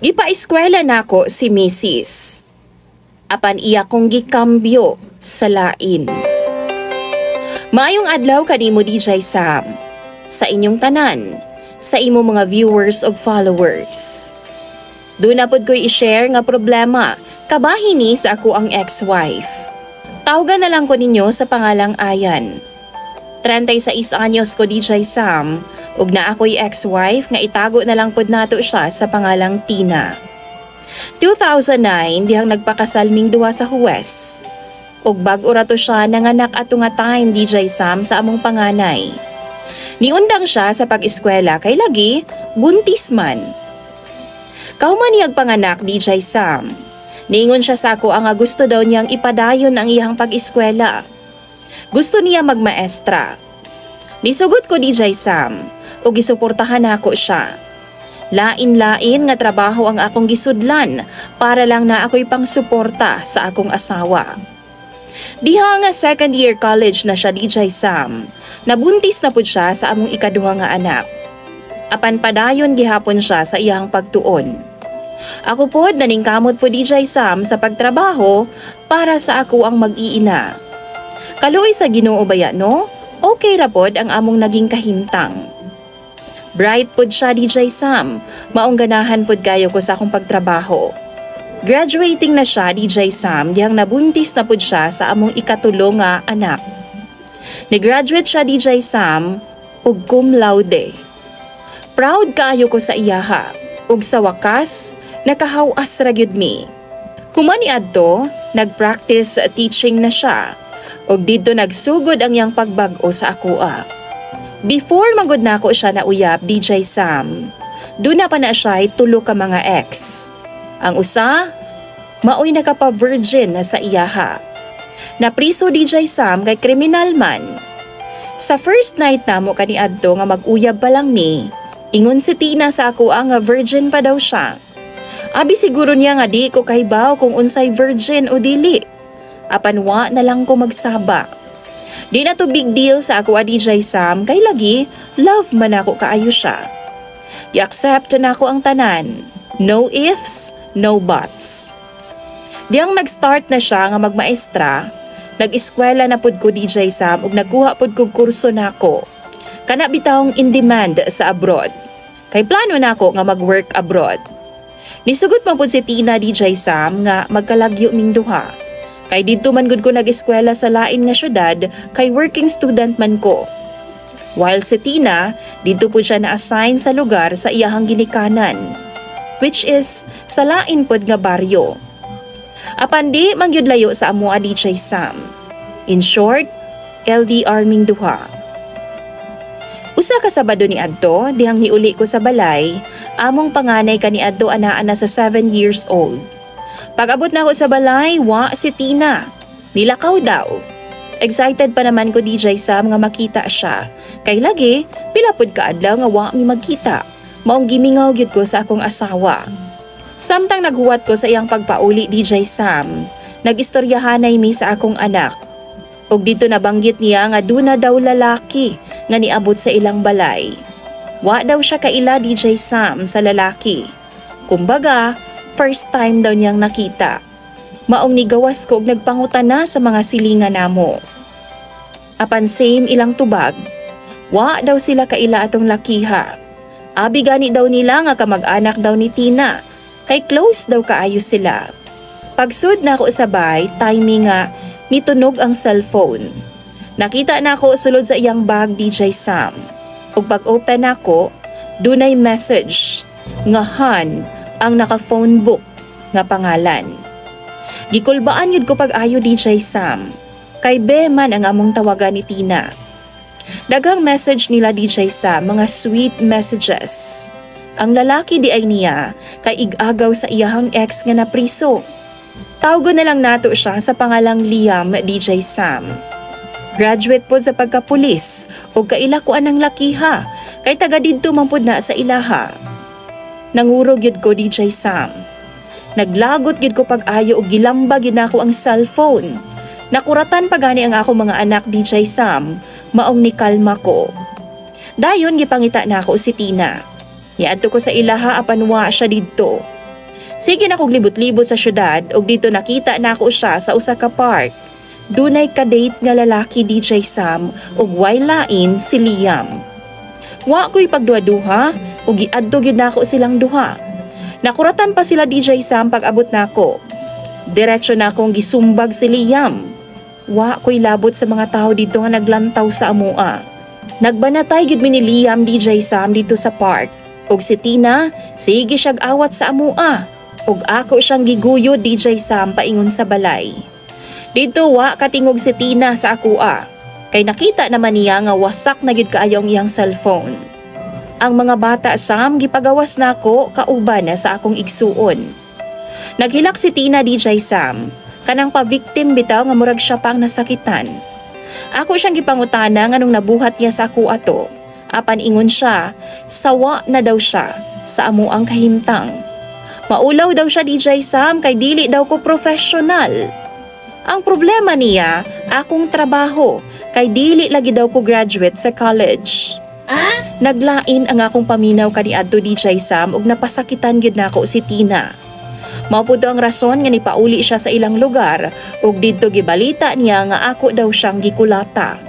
Gipa-eskwela nako si Mrs. Apan iya kong gikambyo sa lain. Maayong adlaw kanimo, DJ Sam. Sa inyong tanan, sa imo mga viewers ug followers. Duna pod ko'y i-share nga problema kabahin ni sa akoang ex-wife. Tawgan na lang ko ninyo sa pangalang Ayan. 36 anyos ko, DJ Sam, ug naa ko'y ex-wife nga itago na lang pod nato siya sa pangalang Tina. 2009 dihang nagpakasal ming duha sa huwes. Ug bag-o ra to siya nanganak ato nga time, DJ Sam, sa among panganay. Niundang siya sa pag-eskwela kay lagi buntis man. Kahuman niyag panganak, DJ Sam, niingon siya sa ako ang gusto daw niyang ipadayon ang iyang pag-eskwela. Gusto niya magmaestra. Nisugot ko, DJ Sam, ug gisuportahan nako siya. Lain-lain nga trabaho ang akong gisudlan para lang naa ako'y pangsuporta sa akong asawa. Diha nga second year college na siya, DJ Sam, nabuntis na pud siya sa among ikaduha nga anak. Apan padayon gihapon siya sa iyang pagtuon. Ako pod, naningkamot po, DJ Sam, sa pagtrabaho para sa akoang mag-iina. Kaluoy sa Ginoo baya, no? Okay ra pod ang among naging kahimtang. Bright pod siya, DJ Sam. Maong ganahan pod kayo ko sa akong pagtrabaho. Graduating na siya, DJ Sam, dihang nabuntis na pod siya sa among ikatulo nga anak. Ni-graduate siya, DJ Sam, ug cum laude. Proud kaayo ko sa iyaha ug sa wakas nakahawas ra gyud mi. Human niadto, nag-practice teaching na siya ug didto nagsugod ang iyang pagbag-o sa akoa. Before man gud nako siya nauyab, DJ Sam, duna pa na siya tulo ka mga ex. Ang usa, maoy nakapa-virgin na sa iyaha. Napriso, DJ Sam, kay kriminal man. Sa first night namo kaniadto nga mag-uyab pa lang mi, ingon si Tina sa ako nga virgin pa daw siya. Abi siguro niya nga di ko kahibaw kung unsay virgin o dili. Apan wa na lang ko magsaba. Di na to big deal sa ako, DJ Sam, kay lagi love man ako kaayo siya. I-accept na ako ang tanan. No ifs, no buts. Diyang nag-start na siya nga magmaestra, nag-eskwela na pud ko, DJ Sam, ug nagkuha pud kog kurso nako. Kana bitawng in demand sa abroad. Kay plano nako nga mag-work abroad. Nisugot man pud si Tina, DJ Sam, nga magkalagyo ming duha. Kay didto man gud ko nag-eskwela sa lain nga syudad kay working student man ko. While si Tina, didto pud siya na-assign sa lugar sa iyahang ginikanan, which is sa lain pod nga baryo. Apan di man gyud layo sa amoa, DJ Sam. In short, LDR ming duha. Usa ka Sabado ni adto, dihang niuli ko sa balay, among panganay kaniadto anaa na sa 7 years old. Pag-abot na ako sa balay, wa si Tina. Nilakaw daw. Excited pa naman ko, DJ Sam, nga makita siya. Kay lagi, pila pud ka adlaw nga wa mi magkita. Maong gimingaw gyud ko sa akong asawa. Samtang naghuwat ko sa iyang pagpauli, DJ Sam, nagistoryahanay mi sa akong anak. Ug didto nabanggit niya nga duna daw lalaki nga niabot sa ilang balay. Wa daw siya kaila, DJ Sam, sa lalaki. Kumbaga, first time daw niyang nakita. Maong nigawas ko og nagpangutana sa mga silingan namo. Apan same ilang tubag. Wa daw sila kaila atong lakiha. Abi gani daw nila nga kamag-anak daw ni Tina. Kay close daw kaayo sila. Pagsud nako sa bay, timing nga nitunog ang cellphone. Nakita nako sulod sa iyang bag, DJ Sam. Ug pag-open nako, dunay message nga Han ang naka-phone book nga pangalan. Gikulbaan yun ko pag-ayo, DJ Sam. Kay be man ang among tawagan ni Tina. Daghang message nila, DJ Sam, mga sweet messages. Ang lalaki di ay niya kay ig-agaw sa iyahang ex nga napriso. Tawgon na lang nato siya sa pangalang Liam, DJ Sam. Graduate pod sa pagkapulis ug kaila ko anang lakiha kay taga didto man pod na sa ilaha. Nangurog gyud ko, DJ Sam. Naglagot gyud ko pag-ayo ug gilamba gyud nako ang cellphone. Nakuratan pa gani ang ako mga anak, DJ Sam, maong nikalma ko. Dayon gipangita nako si Tina. Niadto ko sa ilaha apan wa siya didto. Sige na kog libot-libot sa syudad ug didto nakita nako siya sa usa ka park. Dunay ka-date nga lalaki, DJ Sam, ug way lain si Liam. Wa ko'y pagduha-duha ug giadto gyud nako silang duha. Nakuratan pa sila, DJ Sam, pag abot nako. Diretso na akong gisumbag si Liam. Wa ko'y labot sa mga tao didto nga naglantaw sa amoa. Nagbanatay gyud mi ni Liam, DJ Sam, didto sa park. Ug si Tina, sige siyag awat sa amoa. Ug ako siyang giguyod, DJ Sam, paingon sa balay. Didto wa katingog si Tina sa akoa. Kay nakita naman niya nga wasak na gyud kaayo ang iyang cellphone. Ang mga bata, Sam, gipagawas nako kauban na sa akong igsuon. Naghilak si Tina, DJ Sam. Kanang pa-victim bitaw nga murag siya pa ang nasakitan. Ako siyang gipangutana nganong nabuhat niya sa ako ato. Apan ingon siya, sawa na daw siya sa amoang kahimtang. Maulaw daw siya, DJ Sam, kay dili daw ko professional. Ang problema niya, akong trabaho, kay dili lagi daw ko graduate sa college. Naglain ang akong paminaw kaniadto, DJ Sam, ug napasakitan gyud nako si Tina. Mao pud ang rason nga nipauli siya sa ilang lugar ug didto gibalita niya nga ako daw siyang gikulata.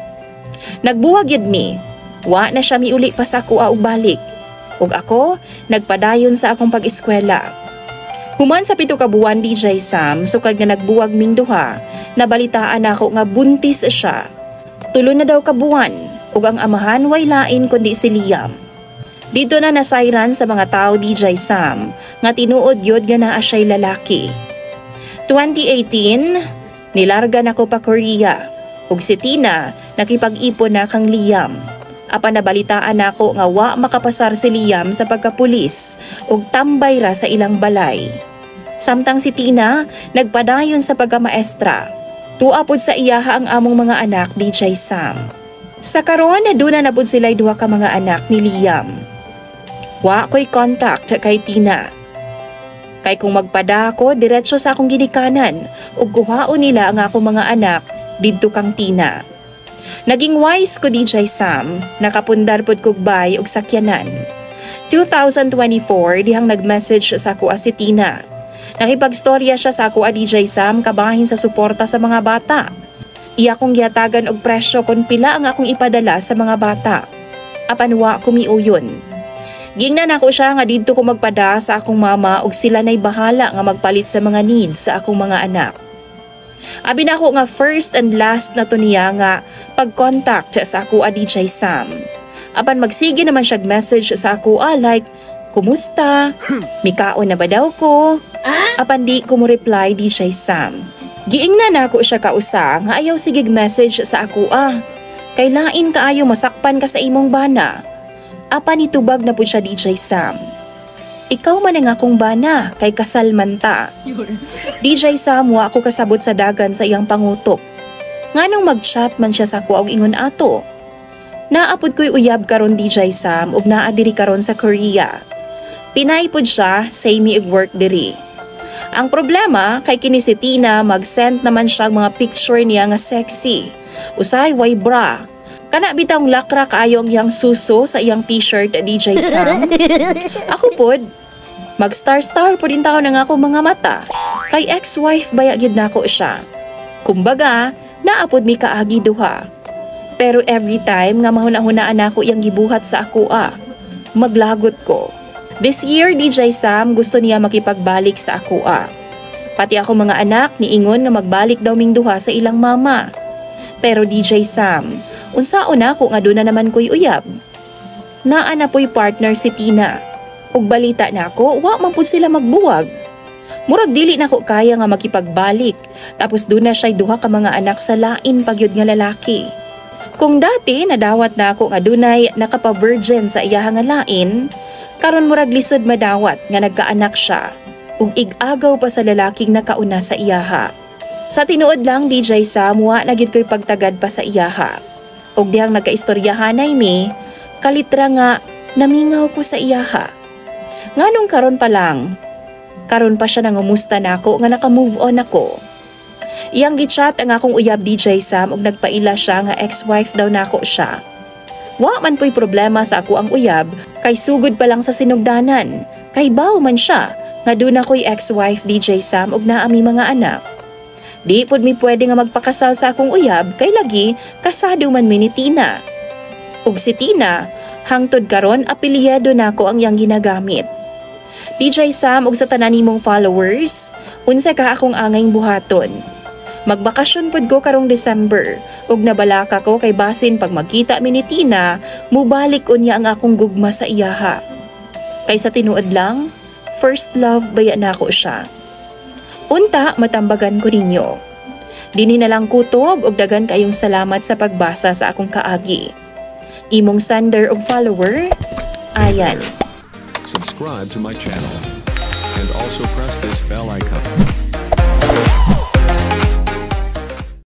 Nagbuwag gyud mi. Wa na siya miuli pa sa akoa og balik. Ug ako nagpadayon sa akong pag-eskwela. Human sa 7 ka buwan, DJ Sam, sukad nga nagbuwag ming duha, nabalitaan ako nga buntis siya. 3 na daw ka buwan, ug ang amahan way lain kundi si Liam. Didto na nasayran sa mga tao, DJ Sam, nga tinuod gyud nga naa siya'y lalaki. 2018, nilarga nako pa Korea. Ug si Tina nakipag-ipon na kang Liam. Apan nabalitaan nako nga wa makapasar si Liam sa pagkapulis ug tambay ra sa ilang balay. Samtang si Tina nagpadayon sa pagkamaestra. Tua pod sa iyaha ang among mga anak, DJ Sam. Sa karon, duna na pud sila'y duha ka mga anak ni Liam. Wa ko'y contact kay Tina. Kay kung magpada ako, diretso sa akong ginikanan ug kuhaon nila ang akong mga anak didto kang Tina. Naging wise ko, DJ Sam, nakapundar pod kog bay ug sakyanan. 2024 dihang nag-message sa ako si Tina. Nakipagstorya siya sa ako, DJ Sam, kabahin sa suporta sa mga bata. Iya kong gihatagan og presyo kung pila ang akong ipadala sa mga bata. Apan wa ko miuyon. Gingnan ako siya nga didto ko magpada sa akong mama ug sila na'y bahala nga magpalit sa mga needs sa akong mga anak. Abi nako nga first and last na to niya nga pag-contact sa ako, DJ Sam. Apan magsige naman siya message sa ako like, "Kumusta? Mikaon na ba daw ko?" Apan di ko mo reply, DJ Sam. Giingnan nako siya kausa nga ayaw sigig message sa ako ah. Kay lain kaayo masakpan ka sa imong bana. Apan nitubag na pud siya, DJ Sam. "Ikaw man ang akong bana kay kasal man ta." DJ Sam, wa ako kasabot sa dagan sa iyang pangutok. Nganong mag-chat man siya sa ako og ingon ato? Naa pod ko'y uyab karon, DJ Sam, ug naa diri karon sa Korea. Pinay pod siya, same mi og work diri. Ang problema kay kini si Tina, mag-send naman siya og mga picture niya nga sexy. Usay way bra. Kana bitawng lakra kaayo ang iyang suso sa iyang t-shirt, DJ Sam. Ako pod, mag-star-star pod intawon ang akong mga mata. Kay ex-wife baya gyud nako siya. Kumbaga, naa pod mi kaagi duha. Pero every time nga mahuna-hunaan nako iyang gibuhat sa ako ah, maglagot ko. This year, DJ Sam, gusto niya makipagbalik sa ako ah. Pati ako mga anak, niingon nga magbalik daw ming duha sa ilang mama. Pero DJ Sam, unsaon nako nga duna naman ko'y uyab? Naa na po'y partner si Tina. Ug balita nako, wa man pud sila magbuwag. Murag dili nako kaya nga makipagbalik. Tapos duna siya'y duha ka mga anak sa lain pa gyud nga lalaki. Kung dati nadawat nako nga dunay nakapa-virgin sa iyaha nga lain, karon murag lisod madawat nga nagkaanak siya ug ig-agaw pa sa lalaking nakauna sa iyaha. Sa tinuod lang, DJ Sam, wa na gyud ko'y pagtagad pa sa iyaha. Ug dihang nagkaistoryahanay mi, kalitra nga namingaw ko sa iyaha. Nganong karon pa lang, karon pa siya nangumusta nako nga naka-move on ako? Iyang gichat ang akong uyab, DJ Sam, ug nagpaila siya nga ex-wife daw nako siya. Wa man po'y problema sa ako ang uyab kay sugod pa lang sa sinugdanan, kay baw man siya nga duna ko'y ex-wife, DJ Sam, ug naa mi mga anak. Di pud mi pwede nga magpakasal sa akong uyab kay lagi kasado man mi ni Tina. Ug si Tina, hangtod karon apelyido nako ang iyang ginagamit. DJ Sam ug sa tanan nimong followers, unsa ka akong angayng buhaton? Magbakasyon pud ko karong December ug nabalaka ko kay basin pag magkita mi ni Tina, mubalik unya ang akong gugma sa iyaha. Kay sa tinuod lang, first love baya nako siya. Unta matambagan ko ninyo. Dinhi na lang kutob ug daghan kayong salamat sa pagbasa sa akong kaagi. Imong sender ug follower, Ayan. Subscribe to my channel. And also press this bell icon.